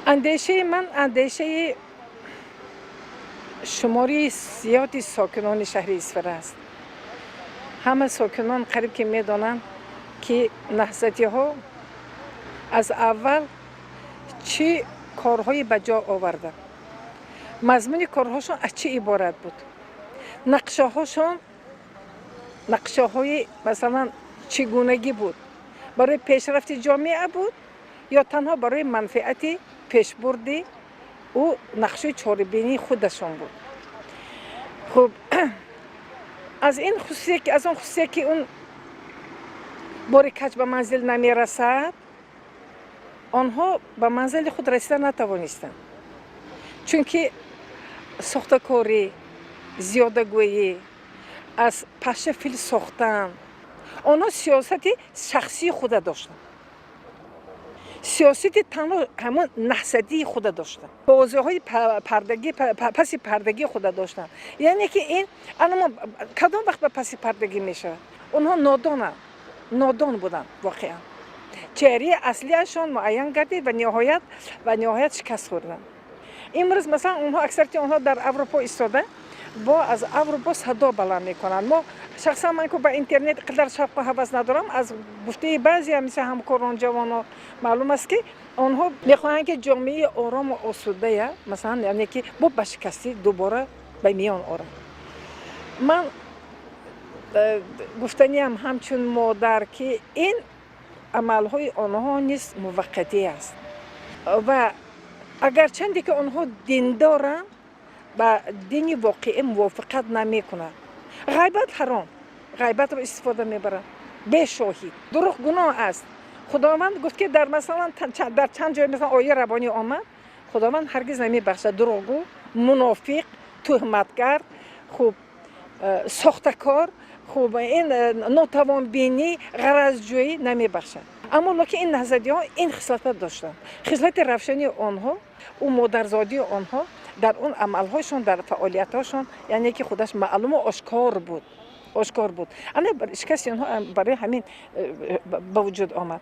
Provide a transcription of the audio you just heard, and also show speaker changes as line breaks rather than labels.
Андешаи ман, андешаи шумори зиёди сокинони шаҳри Исфара аст. Ҳама сокинон қариб ки медонанд, ки наҳзатиҳо аз аввал чӣ корҳое ба ҷо оварданд, мазмуни корҳошон аз чӣ иборат буд, нақшаҳошон, нақшаҳои масалан чӣ гунагӣ буд, барои пешрафти ҷомеа буд ё танҳо барои манфиати пешбурди ӯ нақшаи чорабинии худашон буд. Хуб, аз ин хусусие, аз он хусусие, ки он бори каҷ ба манзил намерасад, онҳо ба манзили худ расида натавонистанд, чунки сохтакорӣ, зиёдагӯӣ, аз паша фил сохтан, онҳо сиёсати шахсии худа доштанд, сиёсати танҳо ҳамон наҳзатии худа доштанд, бозиҳои пардагӣ, паси пардагии худа доштанд. Яъне ки ин анамо кадом вақт ба паси пардагӣ мешавад? Онҳо нодонанд, нодон буданд. Воқеан чеҳраи аслиашон муайян гардид ва ниҳоят шикаст хӯрданд. Имрӯз масалан онҳо, аксарияти онҳо дар Аврупо истода, бо аз Аврупо садо баланд мекунанд. Мо шахсан, ман ку ба интернет қадар шавқу ҳавас надорам, аз гуфтаи баъзе мисли ҳамкорон, ҷавоно маълум аст, ки онҳо мехоҳанд, ки ҷомеаи орому осудая масалан, яъне ки бо ба шикастӣ дубора ба миён оранд. Ман гуфтаниам ҳамчун модар, ки ин амалҳои онҳо низ муваққатӣ аст ва агарчанде ки онҳо диндоранд, ба дини воқеӣ мувофиқат намекунанд. Ғайбат ҳаром, ғайбатро истифода мебаранд бешоҳид. Дурӯғ гуноҳ аст. Худованд гуфт, ки дар масалан дар чанд ҷой, масалан ояи рабонӣ омад, Худованд ҳаргиз намебахшад дурӯғгӯ, мунофиқ, туҳматгар, хуб, сохтакор, хуб, ин нотавонбинӣ, ғаразҷӯӣ намебахшад. Аммо лекин ин наҳзатиҳо ин хислата доштанд. Хислати равшании онҳо, ӯ модарзодии онҳо дар он амалҳошон, дар фаъолиятҳошон, яъне ки худаш маълуму ошкор буд, ошкор буд. Ана шикасти онҳо барои ҳамин ба вуҷуд омад.